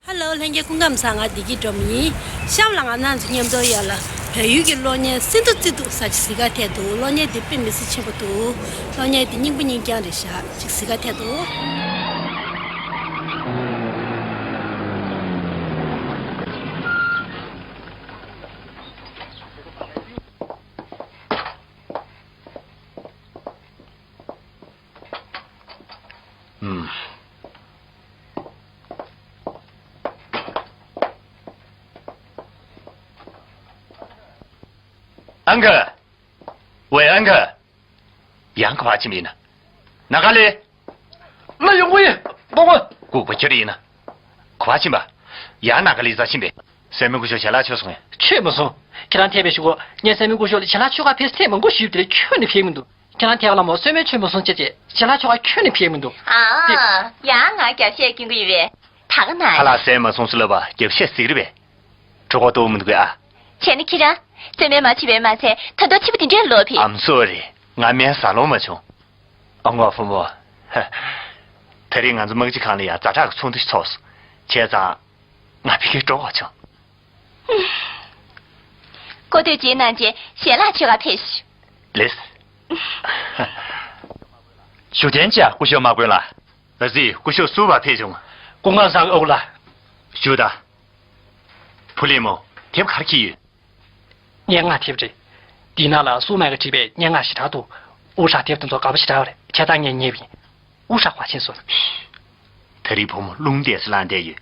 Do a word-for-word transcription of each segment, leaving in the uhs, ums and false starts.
ཧ་ལོ། ལྷན་རྒྱས་སྐུ་ཁམས་བཟང་། ང་བདེ་སྐྱིད་སྒྲོལ་མ་ཡིན། གཤམ་ལ་ང་རང་ཚོ་མཉམ་དུ་ཡར་ལ་བལ་ཡུལ་གྱི་གློག་བརྙན་སིན་དུ་ཙི་དུ་ཟེར་ཅིག་གཟིགས་ག་ཐད་འདུག་གློག་བརྙན་འདི་དཔེ་མི་སྲིད་ཆེན་པོ་འདུག་གློག་བརྙན་འདི་སྙིང་པོ་སྙིང་རྐྱང་རེད་ཤག་ཅིག་གཟིགས་ག་ཐད་འདུག་ཨུམ། ཨང་ཁ། ཝེ་ཨང་ཁ། ཡང་ག་པར་ཕྱིན་པ་ཡིན་ན། ན་ག་ལེ། ང་ཡོང་གི་ཡིན། མ་མོ། ལྐུགས་པ་ཁྱོད་ཡིན་ན། ག་པར་ཕྱིན་པ། ཡང་ན་ག་ལེ་ཟ་ཕྱིན་པས། སྲས་མོ་སྐུ་ཞབས་ཞལ་ལག་མཆོད་སོང་ངས། མཆོད་མ་སོང་། ཁྱེད་རང་ཐད་པའི་གཞུག་གུ་ངས་སྲས་མོ་སྐུ་ཞབས་ལ་ཞལ་ལག་མཆོད་གར་ཕེབས་ཐེངས་མང་པོ་ཞུས་པ་དེ་ཁྱོན་ནས་ཕེབས་མི་འདུག་ཁྱེད་རང་ཐད་ལ་མོ་སྲས་མོ་མཆོད་མ་སོང་ཅེས་བྱས་ཞལ་ལག་མཆོད་གར་ཁྱོན་ནས་ཕེབས་མི་འདུག་ཨ། ཡང་ང་རྒྱབ་བཤད་སྐྱོན་གྱི་ཡོད་པས། ད་ག་ན། ཧ་ལ་སྲས་མ་སོང་ཟེར་ལབ་པ་རྒྱབ་བཤད་ཟིག་རེད་པས། གྲོད་ཁོག་ལྟོགས་མི་འདུག་གས་ཨ། བྱས་ན་ཁྱེད་རང་། སྲས་མོ་མ་མཆོད་པའི་མ་ཚད་ད་དུང་ཕྱི་པོ་དེ་འདྲའི་ལོག་ཕེབས། I'm sorry། ང་སྨན་ཟ་ལོང་མ་བྱུང་། ཨ་ངོ་བུ་མོ། ཧ། ད་རེས་ང་ཚོ་དམག་སྤྱི་ཁང་ལ་ཡང་ཛ་དྲག་གི་ཚོགས་འདུ་ཞིག་ཚོགས་སོང་། བྱས་ཙང་། ང་ཕ་གིར་འགྲོ་དགོས་བྱུང་། ཀོ་ཐོས་རྗེས་གནང་རྗེས་ཞལ་ལག་མཆོད་གར་ཕེབས་ཤིག་ལེས། བཞུགས་གདན་བཅར། སྐུ་ཞབས་དམག་དཔོན་ལགས། ལ་ཙི། སྐུ་ཞབས་སུ་བ་ཕེབས་བྱུང་། སྐུ་ཁམས་བཟང་། ཨོ་ལ། བཞུགས་དང་། བུ་ལི་མོ། དེབ་ག་རེ་འཁྱེར་ཡོད། སྙན་ངག་དེབ་རེད། འདིའི་ནང་ལ་སུ་མན་གྱིས་བྲིས་པའི་སྙན་ངག་ཞེ་དྲག་འདུག་ཨུ་ཧྲ་དེབ་དེ་ཚོ་དགའ་པོ་ཞེ་དྲག་རེད། བྱས་ཙང་ངས་ཉོས་པ་ཡིན། ཨུ་ཧྲ་ཕར་ཕྱིན་སོང་། ད་རེས་བུ་མོ་རླུང་རྟས་སུ་ལངས་བསྡད་ཡོད།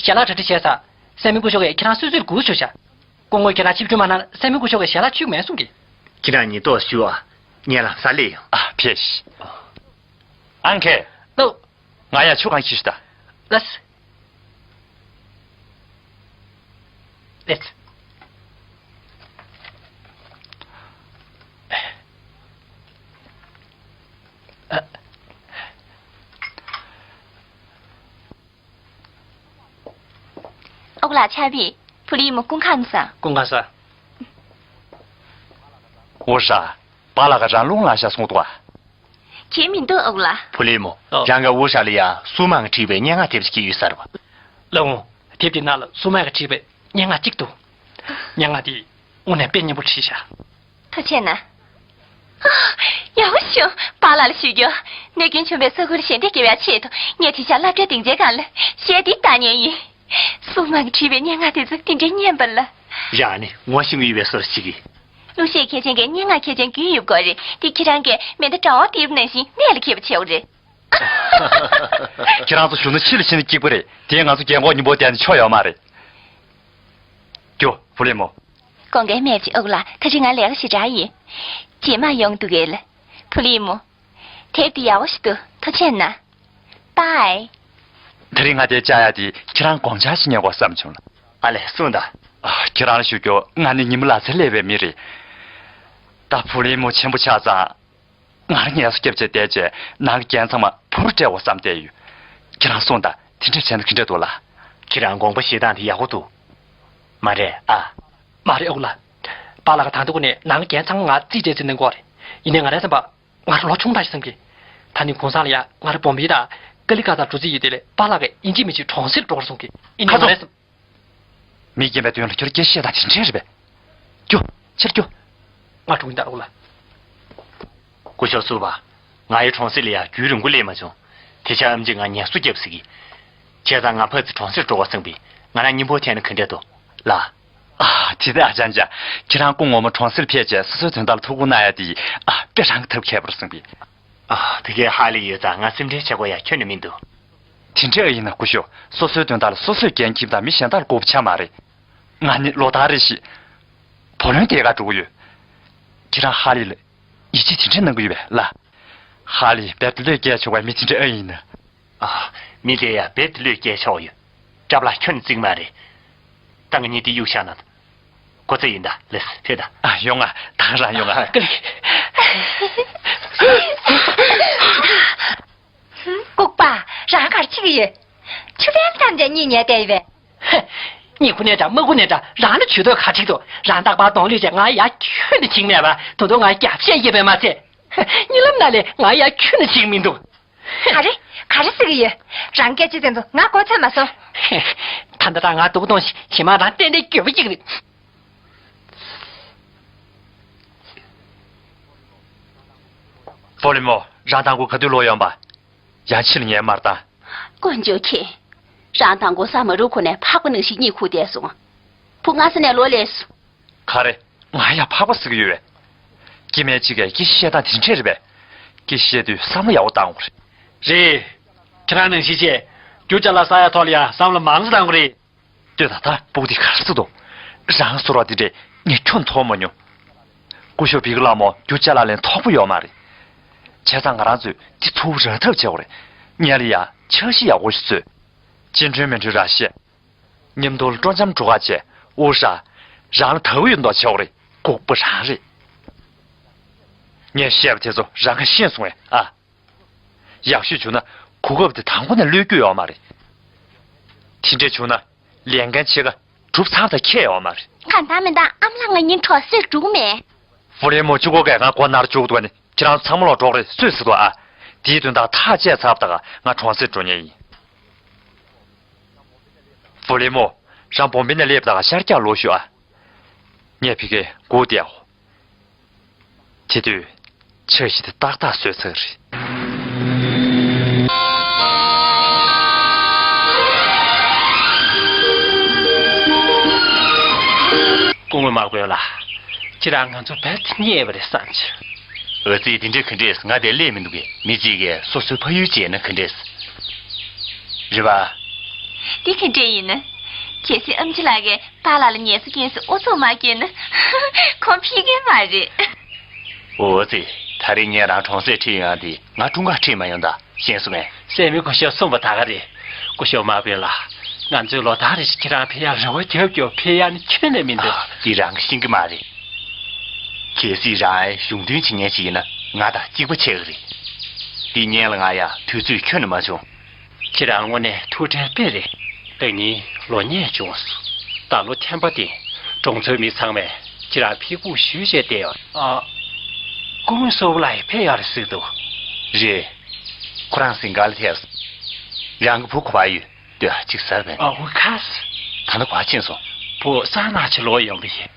ཞལ་ལག་གྲ་སྒྲིག་བྱས་ཙང་། སྲས་མོ་སྐུ་ཞབས་ཀྱིས་ཁྱེད་རང་གསོལ་ཚིགས་སྒུག་བཞུགས་ཤག་སྐུ་ངོ་ཁྱེད་རང་ཆིབས་བསྒྱུར་མ་གནང་ན་སྲས་མོ་སྐུ་ཞབས་ཀྱིས་ཞལ་ལག་མཆོད་མེད་གསུང་གི། ཁྱེད་རང་གཉིས་ལྟོགས་བཞུགས་ཨ། ངས་ལམ་སང་སླེབས་ཡོང་། ཨ་ཕེབས་ཤིག་ཨང་ཁེ། ལོ། ང་ཡང་ཆུ་གང་ཁྱེར་ཤོག་དང་། ལགས། ལགས། ཨ། ཨོ་ལགས་ཆར་པི། བུ་ལི་མོ་སྐུ་ཁམས་བཟང་། སྐུ་ཁམས་བཟང་། ཨོ་ཧྲ། པཱ་ལགས་ཀྱིས་རང་རླུང་ལངས་ཤག་གསུངས་འདུག་ཨ། གང་ཡང་མི་འདུག་ཨོ་ལགས། བུ་ལི་མོ། ཨོ། རང་གིས་ཨོ་ཧྲ་ལ་ཡ་སུ་མང་གིས་བྲིས་པའི་སྙན་ངག་དེབ་ཅིག་ཡོད་ས་རེད་པ། ལགས་འོང་། དེབ་དེའི་ནང་ལ་སུ་མང་གིས་བྲིས་པའི་སྙན་ངག་ཅིག་འདུག་སྙན་ངག་དེ་དངོས་གནས་དཔེ་སྙན་པོ་བྲིས་ཤག་ཐུགས་རྗེ་གནང་། ཡག་པོ་བྱུང་། པཱ་ལགས་ལ་ཞུ་རྒྱུ། གནོད་སྐྱོན་བྱུང་བའི་ས་ཁུལ་ཞལ་འདེབས་རྒྱག་པའི་ཆེད་དུ་ངས་དེང་ཞག་སློབ་གྲྭའི་སྡིངས་ཆའི་སྒང་ལ་གཞས་འདི་བཏང་མཁན་ཡིན། སུ་མང་གིས་བྲིས་པའི་སྙན་ངག་དེ་ཚོ་དེ་འདྲའི་སྙན་པ་ལ། རང་ནི་ངོ་ཤེས་ཀྱི་ཡོད་པའི་བཟོ་འདྲ་ཞིག་གིས། གླུ་གཞས་མཁས་ཅན་གྱིས་སྙན་ངག་མཁས་ཅན་རྒྱུན་ཡོད་དགོས་རེད། འདི་ཁྱེད་རང་གིས་མེ་མདའ་དགྲ་བོར་སྟེར་བ་ནང་བཞིན་གནད་ལ་འཁེལ་བ་བྱས་པ་རེད། ཁྱེད་རང་ཚོ་གཞོན་ནུ་ཕྱི་ལ་ཕྱིན་ན་སྐྱིད་པོ་རེད། དེས་ང་ཚོ་རྒན་གོག་མཉམ་པོ་བསྡད་ན་ཆོ་ཡོད་མ་རེད། ཀྱོ། བུ་ལི་མོ། དགོངས་འགལ་མེད་ཅིག་ཨོ་ལགས། ད་རེས་ང་ལས་ཀ་ཞེ་དྲག་ཡིན། རྗེས་མ་ཡོང་འདུག་གས་ལགས། བུ་ལི་མོ། དེབ་འདི་ཡག་པོ་ཞིག་འདུག་ཐུགས་རྗེ་གནང་། པའི། ད་རེས་ང་དེ་བཅར་ཡག་དེ་ཁྱེད་རང་དགོངས་འཆར་ཞིག་ཉན་དགོས་བསམ་བྱུང་ལགས། ཨ་ལས། གསུངས་དང་། ཨ། ཁྱེད་རང་ལ་ཞུ་རྒྱུ། ང་ནི་ཉི་མ་ལ་ཚ་སླེབས་པའི་མི་རེད། ད་བུ་ལི་མོ་ཆེན་པོ་ཆགས་ཙང་། ང་རང་ངལ་གསོ་རྒྱབ་བྱས་བསྡད་བྱས་ནང་གི་རྒྱན་ཚང་མ་བུར་སྤྲད་དགོས་བསམ་བསྡད་ཡོད། ཁྱེད་རང་གསུངས་དང་། དེ་འདྲ་བྱས་ན་ག་འདྲ་འདུག་ལགས། ཁྱེད་རང་དགོངས་པ་བཞེས་སྟངས་དེ་ཡག་པོ་འདུག་མ་རེད་ཨ། མ་རེད་ཨོ་ལགས། པཱ་ལགས་ཀྱིས་ད་དུང་ནས་ནང་གི་རྒྱན་ཚང་མ་ང་རྩིས་སྤྲད་ཚུལ་གནང་གི་ཡོད་རེད། ཡིན་ནའི་ང་རང་བསམ་པ། ང་རང་ལོ་ཆུང་དྲགས་ཤག་བསམ་གི། ད་ནི་གུང་སེང་ལ་ཡ་ང་རང་བོད་མི་དང་ཀ་ལི་ཀ་ཏ་འགྲོ་རྩིས་ཡོད་དེ་ལས་པཱ་ལགས་ཀྱིས་ཡིན་གཅིག་མིན་གཅིག་གྲོང་གསེབ་འགྲོ་དགོས་གསུང་གི། ཡིན་ནའི་ང་རང་བསམ། མི་རྒན་པའི་དོན་ལ་ཁྱོད་སྐད་བཤད་སྟངས་དེ་འདྲས་རེད་པས། རྒྱུགས། ཕྱིར་རྒྱུགས། ང་འགྲོ་གི་ཡིན་ད་ཨོ་ལགས། སྐུ་ཞབས་སུ་བ། ང་ཡི་གྲོང་གསེབ་ལ་ཡ་རྒྱུན་རིང་པོ་སླེབས་མ་བྱུང་། དེ་ཆ་ཨེམ་ཆིས་ང་ངལ་གསོ་རྒྱབ་ཟེར་གི། བྱས་ཙང་ང་ཕར་ཚུར་གྲོང་གསེབ་འགྲོ་དགོས་བསམ་གི། ང་རང་མཉམ་པོ་ཐད་ན་ག་འདྲས་འདུག་ལགས། ཨ། དེ་ད་ཨ་ཅང་ཅང་། ཁྱེད་རང་སྐུ་ངོ་མ་གྲོང་གསེབ་ཕེབས་བྱས་སོ་སོའི་དོན་དག་ལ་ཐུགས་ཁུར་གནང་ཡ་དེ། ཨ། དཔེ་རང་གི་ཐབས་མཁས་པོ་རེད་བསམ་གི། ཨ། ད་གའི་ཧ་ལས་ཡོད་ཙང་ང་སེམས་ཁྲལ་བྱེད་དགོས་ཡ་ཁྱོན་ནས་མི་འདུག་དེ་འདྲ་ཡིན་ན་སྐུ་ཞབས། སོ་སོའི་དོན་དག་ལ་སོ་སོས་འགན་འཁྱེར་དང་མི་གཞན་དག་ལ་དགོས་པ་ཆགས་མ་རེད། ང་ནི་ལོ་ལྟར་རེ་བཞིན་བུ་ལོན་དེ་ག་འགྲོ་གི་ཡོད། ཁྱེད་རང་ཧ་ལས་ལ་ཡིད་ཆེས་དེ་འདྲ་གནང་གི་ཡོད་པས་ལགས། ཧ་ལས་རྦད་དེ་བློས་འགེལ་ཆོག་པའི་མི་དེ་འདྲ་ཨེ་ཡིན་ན། ཨ། མི་དེ་ཡ་རྦད་དེ་བློས་འགེལ་ཆོག་ཡོད། སྐྲ་ལག་ཁྱོན་ནས་བརྩིགས་མ་རེད། ད་ང་གཉིས་དེ་གཡུག་བཞག་ན། གོ་ཚ་ཡིན་ད། ལེས། ཕེབས་ད། ཨ། ཡོང་ང་། ད་རང་ཡོང་ང་། ཀུ་ལི། ལྐུགས་པ། རང་ག་རེ་བྱེད་ཀྱི་ཡོད། ཆུ་ཕན་ཙམ་ཅིག་གཉིད་ཉལ་བསྡད་ཡོད་པས། ཧེ། གཉིད་ཁུག་ནའི་འདྲ་མ་ཁུག་ནའི་འདྲ། རང་ལ་ཇུས་གཏོགས་ག་རེ་འདུག་རང་རྟག་པར་གདོང་ལུས་བྱས་ང་ཡ་ཁྱོན་ནས་བྱིང་མེད་པ། ད་དུང་ང་རྒྱབ་བཤད་ཡོད་པས་མ་ཚད། གཉིད་ལམ་ནང་ལ་ང་ཡ་ཁྱོན་ནས་བྱིང་མི་འདུག་ག་རེ། ག་རེ་ཟེར་གྱི་ཡོད། རང་སྐད་ཆ་དེ་ཚོ་ང་གོ་ཚོད་མ་སོང་། ད་ལྟ་རང་ང་སྡུག་གཏོང་ཞིག་ཞེ་མ་རང་ཏན་ཏན་འགྱོད་པ་ཅིག་རེད། ཧྥུ་ལི་མོ། རང་དང་པོ་ག་དུས་ལོག་ཡོང་པ། ཡང་ཕྱིར་ཉལ་མར་བཏང་། དཀོན་མཆོག་མཁྱེན། རང་དང་པོ་ས་མ་རུབ་གོང་ནས་ཕག་པ་ནང་བཞིན་གཉིད་ཁུག་བསྡད་སོང་། བུ་སྔ་ས་ནས་ལོག་སླེབས་སོང་། ག་རེ། ང་ཡང་ཕག་པ་ཟེར་གྱི་ཡོད་པས། སྐྱེ་དམན་གཅིག་གིས་སྐད་ཆ་བཤད་སྟངས་དེ་འདྲས་རེད་པས། སྐད་ཆ་བཤད་དུས་བསམ་བློ་ཡག་པོ་བཏང་དགོས་རེད། རེད། ཁྱེད་རང་ནང་བཞིན་བྱས། རྒྱུ་ཅ་ལག་ཟ་ཡ་ཐོག་ལ་ཡང་བསམ་བློ་མང་ཙམ་བཏང་དགོས་རེད། ལྟོས་དང་། ད་སྤུ་གུ་འདི་ག་རེ་ཟེར་འདུག་རང་བཟོ་ར་འདི་འདྲས་ངས་ཁྱོན་མཐོང་མ་མྱོང་། སྐུ་ཞབས་བི་ཀ་ལགས་མོ། རྒྱུ་ཅ་ལག་ལེན་མཐོ་པོ་ཡོད་མ་རེད། བྱས་ཙང་ང་རང་ཚོས་འདི་ཐུགས་ར་ཐབས་བྱེད་དགོས་རེད། ཉལ་ཡ་འཆར་གཞི་ཡག་པོ་ཞིག་བཟོས། སྤྱི་མགྲོན་མི་འགྲོ་ར་བཤད། མཉམ་དུ་སྤྲོ་འཆམ་འགྲོ་ག་བྱས། ཨོ་ཧྲ། རང་ལ་དགའ་བོ་ཡོད་མདོག་བྱེད་དགོས་རེད། ལྐུགས་པ་རང་རེད། ངས་བཤད་པ་དེ་ཚོ་རང་ག་ཤེས་སོང་ངས་ཨ། ཡག་ཤོས་བྱུང་ན་གོ་སྐབས་དེ་དང་པོ་ནས་གློད་རྒྱུ་ཡོད་མ་རེད། དེ་འདྲས་བྱུང་ན་ལས་འགན་ཕྱེད་ཀ་གྲུབ་ཚར་དང་ཁྱད་ཡོད་མ་རེད། གང་ལྟར་མི་འདང་། ཨ་མ་ལགས་ང་གཉིས་གྲོགས་སུ་འགྲོ་གི་མེད། ཧྥུ་ལེ་མོ་གཅིག་པོ་གས་ང་མགོ་ནར་བཅུག་འདུག་ནི། ཁྱེད་རང་ཚང་མ་ལོག་གྲོགས་རེད་སུས་ཟེར་འདུག་ཨ། དེའི་དོན་དག་ཐག་བཅད་ཚར་བ་དང་ང་གྲོང་གསེབ་འགྲོ་མཁན་ཡིན། ཧྥུ་ལེ་མོ། རང་བོམ་བེ་ནས་སླེབས་དང་ཤར་རྒྱག་ལོག་ཤོག་ཨ། ངས་ཕ་གིར་སྒུག་བསྡད་ཡོད། དེ་དུས་འཆར་གཞི་དེ་ཏག་ཏག་བཟོས་ཚར་རེད། སྐུ་ངོ་དམག་དཔོན་ལགས། ཁྱེད་རང་ང་ཚོ་རྦད་དེ་རྙེད་པ་རེད་བསམ་བྱུང་། འོ་ཙི། དེ་འདྲ་ག་འདྲས། ང་འདིར་སླེབས་མི་འདུག་གས། མི་གཅིག་གིས་སོ་སོའི་ཕ་ཡུལ་བརྗེད་ན་ག་འདྲས། རེད་པ། འདི་ག་འདྲས་ཡིན་ན། གལ་སྲིད་ཨེམ་ཆི་ལགས་ཀྱིས་པཱ་ལགས་ལ་ངལ་གསོ་རྐྱེན་སའི་ཨུ་ཚུགས་མ་བསྐྱོན་ན། ཁོང་ཕེབས་ཀྱི་མ་རེད། འོ་ཙི། ད་རེས་ངས་རང་གྲོང་གསེབ་ཁྲིད་ཡོང་དེ་ང་ཀྲུང་གར་ཁྲིད་མ་ཡོང་ད། ཤེས་སོང་ངས། སྲས་མོ་སྐུ་ཞབས་གསུངས་པ་ད་ག་རེད། སྐུ་ཞབས་དམག་དཔོན་ལགས། ང་ཚོས་ལོ་ལྟར་རེ་བཞིན་ཁྱེད་རང་ཕེབས་ཡག་རེ་བ་རྒྱབ་རྒྱབ་ཕེབས་ཡག་ནི་ཁྱོན་ནས་མི་འདུག་ཨ། འདི་རང་གིས་ཤེས་ཀྱི་མ་རེད། གལ་སྲིད་རང་གཞུང་དོན་བྱེད་མཁན་ཞིག་ཡིན་ན་ང་དང་གཅིག་པ་བྱེད་ཀྱི་རེད། འདི་སྔོན་ལ་ང་ཡང་དུས་ཚོད་ཁྱོན་ནས་མ་བྱུང་། ཁྱེད་རང་དངོས་གནས་ཐུགས་ཁྲལ་དཔེ་རེད། ད་ནི་ལོ་ཉེས་བྱུང་སོང་། ད་ལོ་ཐེམ་པ་དེ་གྲོང་ཚོའི་མི་ཚང་མས་ཁྱེད་རང་ཕེབས་སྒུག་ཞུས་བྱས་བསྡད་ཡོད། ཨ། སྐུ་ངོ་སོབ་ལགས་ཡང་ཕེབས་ཡག་རེད་ཟེར་འདུག་རེད། ཁོ་རང་སིང་ག་ལ་ཐེབས་སོང་། རང་གི་བུ་ག་པར་ཡོད། ལྟོས་ཨ། ཅིག་ཟེར་བས་ན། ཨ། འོ་ཁ་སི། ད་ལྟ་ག་པར་ཕྱིན་སོང་། བུ་སང་ནངས་ཕྱི་ལོག་ཡོང་གི་ཡིན།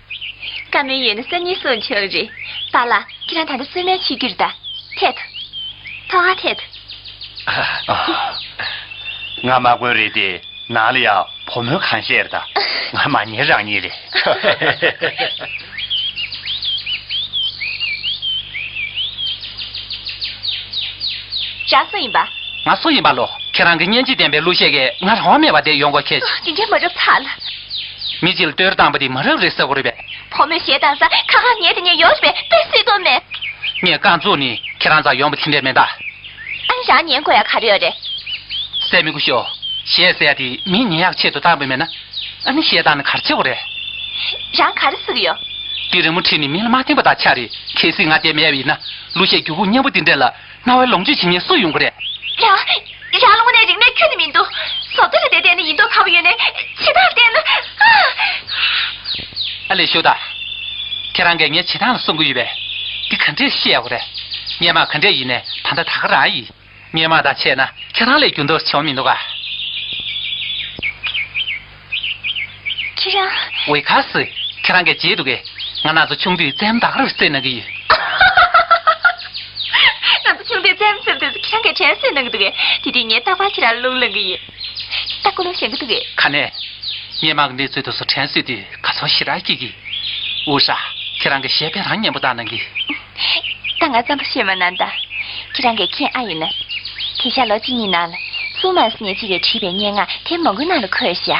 བཀའ་མོལ་ཡོད་ན་སང་ཉིན་གསུང་ཆོག་རེད། པཱ་ལགས། ཁྱེད་རང་ད་ལྟ་གསོལ་སྨན་མཆོད་རྒྱུ་རེད་ད། ཐད་དོ། ཐོག་ཁར་ཐད་དོ། ཨ། ང་དམག་དཔོན་རེད་དེ། ནང་ལ་ཡང་བུ་མོ་གང་བཤད་རེད་ད། ང་མ་ཉེས་རང་ཉེས་རེད། རང་སུ་ཡིན་པ། ང་སུ་ཡིན་པ་ལོ། ཁྱེད་རང་གི་སྙིང་རྗེ་ལྡན་པའི་གླུ་གཞས་ཀྱིས་ང་རང་དབང་མེད་པ་དེ་ཡོང་དགོས་ཁེལ། དེ་འདྲའི་མ་རབས་ཚ་ལ། མི་གཅིག་ལ་བསྟོད་ར་བཏང་པ་དེ་མ་རབས་རེད་ཟེར་དགོས་རེད་པས། བུ་མོས་གཞས་བཏང་ས་ཁ་ཁ་ཉལ་དེ་ཉལ་ཡོད་རེད་པས། དཔེ་སྲིད་དོ་མེད། ངས་རྐང་བཙུགས་ནས་ཁྱེད་རང་རྩར་ཡོང་པ་དེ་འདྲས་མེད་ད། ཨ་ནི་རང་ཉན་དགོས་ཡ་ག་རེ་ཡོད་རེད། སྲས་མོ་སྐུ་ཞབས། གཞས་ཟེར་ཡ་དེ་མི་ཉན་ཡག་ཆེད་དུ་བཏང་པ་མེད་ན། ཨ་ནི་གཞས་བཏང་ན་ག་རེ་བྱེད་དགོས་རེད། རང་ག་རེ་ཟེར་གྱི་ཡོད། དེ་རི་མོ་བྲིས་ནས་མི་ལ་མ་བསྟན་པ་དང་ཆ་རེད། གལ་སྲིད་ང་དེ་མེད་པ་ཡིན་ན། གླུ་གཞས་འགྱུར་ཁུག་སྙན་པོ་འདི་འདྲ་ལ་རྣ་བའི་ལོངས་སྤྱོད་བྱེད་མཁན་སུ་ཡོང་གི་རེད། རང་། རང་ལ་དངོས་གནས་རིག་གནས་ཁྱོན་ནས་མི་འདུག་བཟོ་ལྟ་རེ་བསྡད་བསྡད་ནས་ཡིན་མདོག་ཁ་པོ་ཡོད་ནས། བྱེད་སྟངས་བལྟས་ན། ཨ། ཨ་ལས་ཞོག་ད། ཁྱེད་རང་གིས་ངའི་བྱེད་སྟངས་ལ་བསམ་གྱི་ཡོད་པས། འདི་ག་འདྲས་བཤད་དགོས་རེད། སྔོན་མ་ག་འདྲས་ཡིན་ནའི་ད་ལྟ་ད་ག་རང་ཡིན། སྔོན་མ་དང་བྱས་ན་ཁྱེད་རང་ལས་འགྱུར་ལྡོག་བྱུང་མི་འདུག་ག་ཁྱེད་རང་། ཝེ་ཁ་སི། ཁྱེད་རང་གིས་བརྗེད་འདུག་གས། ང་རང་ཚོ་ཆུང་དུས་རྩེད་མོ་ད་ག་རང་རྩེ་གནང་གི་ཡོད། ང་ཚོ་ཆུང་དུས་རྩེད་མོ་རྩེ་དུས་ཁྱེད་རང་གིས་དྲན་གསོས་གནང་གི་འདུག་གས། དེ་དུས་ངས་རྟག་པར་ཁྱེད་རང་ལ་རླུང་ལངས་གི་ཡིན། ད་སྐུ་རླུང་ཞན་གི་འདུག་གས། ག་ནས། སྔོན་མ་གི་གནས་ཚུལ་དེ་ཚོ་དྲན་གསོས་དུས་ག་ཚོད་ཞེ་དྲག་སྐྱིད་ཀི། ཨུ་ཧྲ། ཁྱེད་རང་གི་གཞས་དཔེ་རང་སྙན་པོ་བཏང་གནང་གི། ད་ང་རྩོམ་པ་ཤེས་མ་གནང་ད། ཁྱེད་རང་གིས་མཁྱེན་ཨ་ཡིན་ན། དེང་སང་ལོ་གཅིག་གཉིས་ནང་ལ་སུ་མཱ་སི་ཉེ་གཅིག་གིས་བྲིས་པའི་སྙན་ངག་དེབ་མང་པོའི་ནང་ལ་འཁོད་ཤག་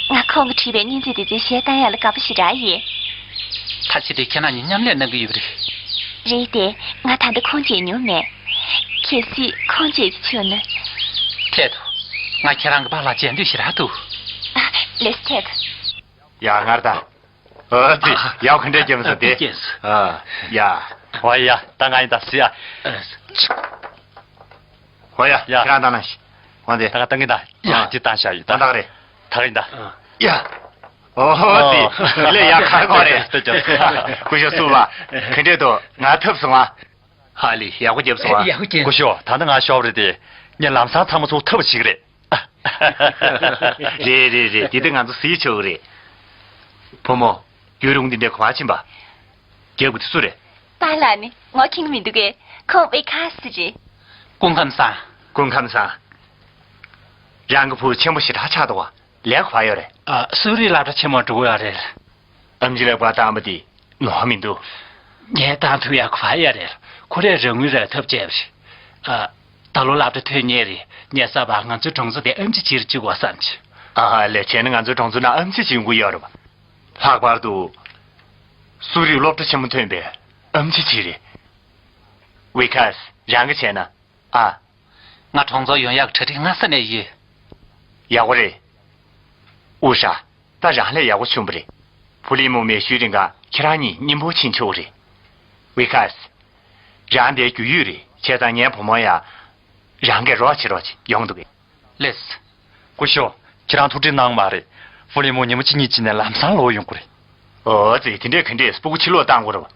ང་ཁོང་གིས་བྲིས་པའི་སྙན་ཚིག་དེ་ཚོའི་གཞས་བཏང་ཡག་ལ་དགའ་པོ་ཞེ་དྲག་ཡིན། ད་བྱེད་དུས་ཁྱེད་རང་གཉིས་མཉམ་ལས་གནང་གི་ཡོད་པ་རེད། རེད་དེ། ང་ད་ལྟ་ཁུངས་སྐྱེལ་མྱོང་མེད། གལ་སྲིད་ཁུངས་སྐྱེལ་གྱི་བྱུང་ན། ཐད་དོ། ང་ཁྱེད་རང་གི་པཱ་ལགས་མཇལ་འདོད་ཞེ་དྲག་འདུག་ཨ། ལགས་སོ་ཐད་དོ། ཡ། ངར་ད། ཨོ་ཙི། ཡག་ག་འདྲས་སྐྱེས་སོང་དེ། སྐྱེས་སོང་། ཨ། ཡ། ཨོ་ཡ། ད་ང་ཡིན་ད་སི་ཡ། ཨོ་ཡ། ཡ། ཁྱེད་རང་བཏང་ན་ཤི། འོང་དེ། ད་ང་བཏང་གི་ད། ཡ། ཨ། དེ་བཏང་བཞག་ཡོད་ད། ད་ད་ག་རེད། ད་ག་ཡིན་ད། ཡ། ཨོ་ཙི། ལས་ཡག་ག་གོ་རེད། ལྟོས་ཅོ། སྐུ་ཞབས་སུ་བ། ག་འདྲས་འདུག་ང་ཐུབ་སོང་ཨ། ཧ་ལས་ཡག་པོ་རྒྱབ་སོང་ཨ། ཡག་པོ་རྒྱབ། སྐུ་ཞབས། ད་ནི་ང་ཤོབ་རེད་དེ། ངས་ལམ་སང་ཚང་མ་ཚུར་ཐུབ་པ་བྱེད་ཀྱི་རེད། རེད་རེད་རེད། འདི་དེ་ང་ཚོ་གཟིགས་ཆོག་གི་རེད། བུ་མོ། རྒྱུན་རུང་འདི་འདྲའི་གོ་བ་ཕྱིན་པ། རྒྱག་དགོས་དེ་སུ་རེད། པཱ་ལགས་ནི་ངོ་ཁེངས་མི་འདུག་གས། ཁོང་ཝི་ཁ་སི་རེད། སྐུ་ཁམས་བཟང་། སྐུ་ཁམས་བཟང་། རང་གི་བུ་ཆེན་པོ་ཞེ་དྲག་ཆགས་འདུག་བ། ལས་གོ་བ་ཡོད་རེད། ཨ། གསོ་རིག་སློབ་གྲྭ་ཆེན་མོར་འགྲོ་གི་ཡོད་རེད། ཨེམ་ཆི་ལ་གོ་བ་བཏང་བ་དེ་ནོར་མི་འདུག་ངས་བཏང་ཐུབ་ཡག་གོ་བ་ཡོད་རེད། ཁོ་རས་རང་ངོས་རང་ཐབས་བྱས་པ་རེད། ཨ། ད་ལོ་སློབ་གྲྭ་ཐོན་མཁན་རེད། ཉེ་ས་བར་ང་ཚོའི་གྲོང་ཚོ་དེ་ཨེམ་ཆི་བྱེད་རྒྱུ་དགོས་བསམ་གྱི། ཨ་ཧ། ལས་བྱས་ན་ང་ཚོའི་གྲོང་ཚོ་ནང་ཨེམ་ཆི་བྱེད་དགོས་ཡོད་རེད་བ། ལྷག་པར་དུ། གསོ་རིག་སློབ་གྲྭ་ཆེན་མོ་ཐོན་པའི་ཨེམ་ཆི་ཅིག་རེད། ཝི་ཁ་སི། རང་གིས་བྱས་ན། ཨ། ང་གྲོང་ཚོར་ཡོང་ཡག་གྲ་སྒྲིག་སྔ་ས་ནས་ཡོད། ཡག་པོ་རེད། ཨུ་ཧྲ། ད་རང་ལས་ཡག་པོ་བྱུང་བ་རེད། ཕུ་ལི་མོ་མེད་ཤུལ་རིང་ག་ཁྱེད་རང་གཉིས་མཉམ་པོ་ཕྱིན་ཆོག་གི་རེད། ཝི་ཁ་སི། རང་དེར་རྒྱུས་ཡོད་རེད། བྱས་ཙང་ངའི་བུ་མོ་ཡང་རང་གིས་རོགས་བྱེད་རོགས་བྱེད་ཡོང་འདུག་གས། ལེས། སྐུ་ཞབས། ཁྱེད་རང་ཐུགས་ཁྲལ་གནང་མ་རེད། ཕུ་ལི་མོ་ཉིན་མོ་གཅིག་གཉིས་ཅིག་ནས་ལམ་སང་ལོག་ཡོང་གི་རེད། ཨོ་ཙི། དེ་འདྲས་ག་འདྲས་སྤུ་གུ་ཕྱིར་ལོག་བཏང་དགོས་རེད་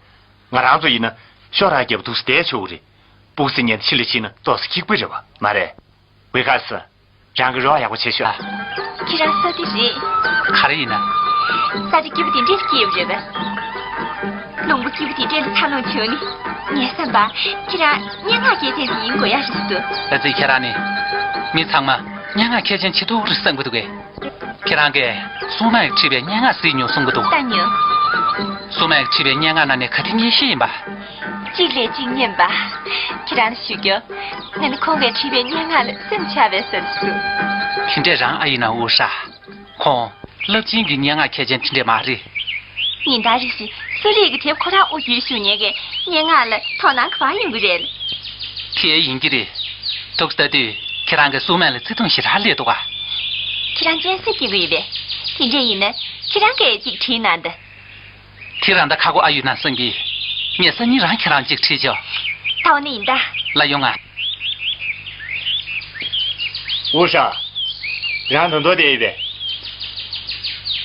བ། ང་རང་ཚོ་ཡིན་ན་ཤོག་རག་རྒྱབ་འདུག་སེ་བསྡད་ཆོག་གི་རེད། སྤུ་གུ་ཚོ་ཉལ་ཏེ་ཕྱི་ལ་ཕྱིན་ན་ཏོག་ཙམ་སྐྱིད་པོ་རེད་བ། མ་རེད། ཝི་ཁ་སི། རང་གིས་རོགས་ཡག་པོ་བྱེད་ཤོག་ཨ། ཁྱེད་རང་ས་དེ་རེད། ག་རེ་ཡིན་ན། ས་ཆ་སྐྱིད་པོ་དེ་འདྲས་སྐྱེས་ཡོད་རེད་པས། ལུང་པ་སྐྱིད་པོ་དེ་འདྲས་ལ་འཚར་ལོངས་བྱུང་ནས། ངས་བསམ་པ། ཁྱེད་རང་སྙན་ངག་སྐྱེས་ཆེན་དེ་ཡིན་དགོས་ཡག་རེད་འདུག་ཨ་ཙི། ཁྱེད་རང་ནི། མི་ཚང་མ་སྙན་ངག་མཁས་ཅན་ཆེ་ཐུག་རེད་བསམ་གྱི་འདུག་གས། ཁྱེད་རང་གིས་སྲུང་མ་ཡིས་བྲིས་པའི་སྙན་ངག་གཟིགས་མྱོང་གསུང་གི་འདུག་ད་མྱོང་། སྲུང་མ་ཡིས་བྲིས་པའི་སྙན་ངག་ནང་ནས་ག་དེ་སྙན་ཤོས་ཡིན་པ། གཅིག་ལས་གཅིག་སྙན་པ། ཁྱེད་རང་ལ་ཞུ་རྒྱུ། ང་ནི་ཁོང་གིས་བྲིས་པའི་སྙན་ངག་ལ་སེམས་ཆགས་པའི་བཟོ་འདྲ་འདུག་དེ་འདྲས་རང་ཨ་ཡིན་ན། ཨུ་ཧྲ། ཁོང་རླབས་ཆེན་གྱི་སྙན་ངག་མཁས་ཅན་དེ་འདྲས་མ་རེད། ཉིན་ལྟར་རེ་བཞིན་གསོ་རིག་གི་དེབ་ཁོ་རང་དབུ་བརྒྱུད་ཞུ་མཁན་གྱི་སྙན་ངག་ལ་དོ་སྣང་ག་པར་ཡོང་གི་རེད། དེ་ཡིན་གྱི་རེད། འདུག་སེ་ལྟ་དུས་ཁྱེད་རང་གིས་སྲུང་མ་ལ་བརྩི་མཐོང་ཞེ་དྲག་སླེབས་འདུག་ག་ཁྱེད་རང་སྤྱན་གཟིགས་སྐྱེ་གི་ཡོད་པས། དེ་འདྲས་ཡིན་ན་ཁྱེད་རང་གིས་ཅིག་བྲིས་གནང་དང་། དེ་རང་ད་ཁག་པོ་ཨ་ཡོད་ན་བསམ་གི། ངས་སང་ཉིན་རང་ཁྱེད་རང་ཅིག་བྲིས་ཆོག་ད་འོ་ན་ཡིན་ད། ལགས་ཡོང་ང་། ཨུ་ཧྲ། རང་ད་དུང་བསྡད་ཡོད་པས།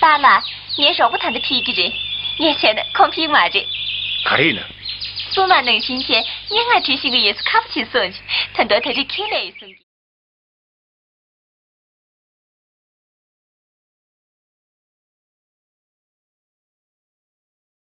པཱ་ལགས། ངའི་རོགས་པོ་ད་ལྟ་ཕེབས་ཀྱི་རེད། ངས་བྱས་ན་ཁོང་ཕེབས་མ་རེད། ག་རེ་ཡིན་ན། སྲུང་མ་ནང་བཞིན་བྱས་སྙན་ངག་འབྲི་ཤེས་ཀྱི་ཡོད་ས་ཁག་པོ་ཆེ་སོང་། ད་དུང་ད་རེས་ཁས་ལེན་ཡོད་གསུང་གི།